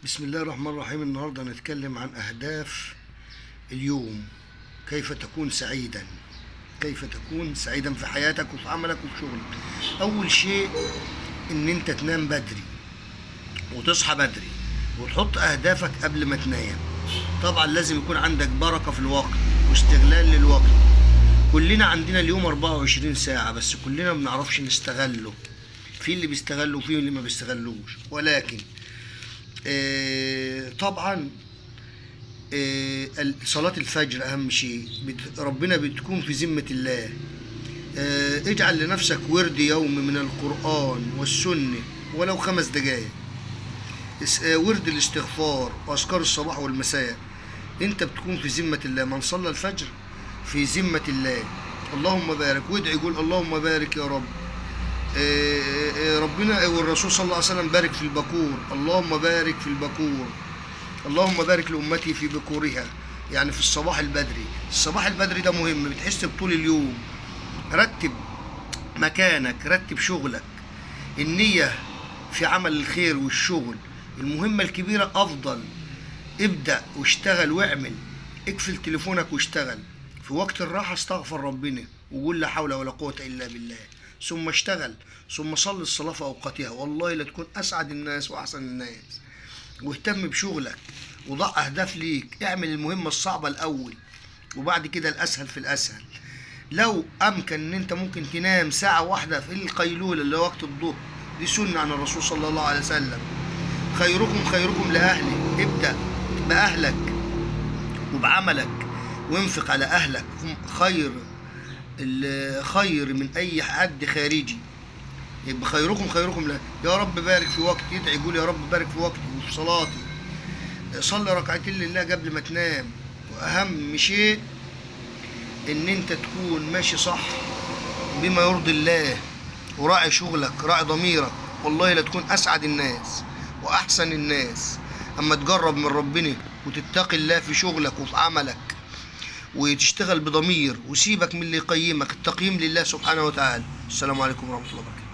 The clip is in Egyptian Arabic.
بسم الله الرحمن الرحيم. النهارده هنتكلم عن أهداف اليوم، كيف تكون سعيدا، كيف تكون سعيدا في حياتك وفي عملك وفي شغلك. أول شيء إن أنت تنام بدري وتصحى بدري وتحط أهدافك قبل ما تنام. طبعا لازم يكون عندك بركة في الوقت واستغلال للوقت. كلنا عندنا اليوم 24 ساعة، بس كلنا ما بنعرفش نستغله. في اللي بيستغله وفي اللي ما بيستغلوش، ولكن طبعا صلاة الفجر أهم شيء. ربنا بتكون في ذمة الله. اجعل لنفسك ورد يوم من القرآن والسنة ولو 5 دقايق. ورد الاستغفار وأذكار الصباح والمساء. انت بتكون في ذمة الله. من صلى الفجر في ذمة الله. اللهم بارك، وادعي قول اللهم بارك يا رب. ربنا والرسول صلى الله عليه وسلم بارك في البكور. اللهم بارك في البكور، اللهم بارك لأمتي في بكورها، يعني في الصباح البدري. الصباح البدري ده مهم، بتحس بطول اليوم. رتب مكانك، رتب شغلك. النية في عمل الخير والشغل المهمة الكبيرة أفضل. ابدأ واشتغل واعمل، اقفل تليفونك واشتغل. في وقت الراحة استغفر ربنا وقول لا حول ولا قوة إلا بالله، ثم اشتغل، ثم صلي الصلاة في أوقاتها. والله لا تكون أسعد الناس وأحسن الناس. واهتم بشغلك وضع أهداف ليك. اعمل المهمة الصعبة الأول وبعد كده الأسهل في الأسهل. لو أمكن إن أنت ممكن تنام ساعة واحدة في القيلولة اللي هو وقت الظهر، دي سنة عن الرسول صلى الله عليه وسلم. خيركم خيركم لأهله. ابدأ بأهلك وبعملك وانفق على أهلك، هم خير من أي حد خارجي. يبقى خيركم خيركم لا. يا رب بارك في وقتي، يدعي يقول يا رب بارك في وقتي وفي صلاتي. صلي ركعتين لله قبل ما تنام. وأهم شيء إن أنت تكون ماشي صح بما يرضي الله، وراعي شغلك، راعي ضميرك. والله لا تكون أسعد الناس وأحسن الناس أما تجرب من ربنا وتتقي الله في شغلك وفي عملك، وتشتغل بضمير، وسيبك من اللي يقيمك. التقييم لله سبحانه وتعالى. السلام عليكم ورحمة الله وبركاته.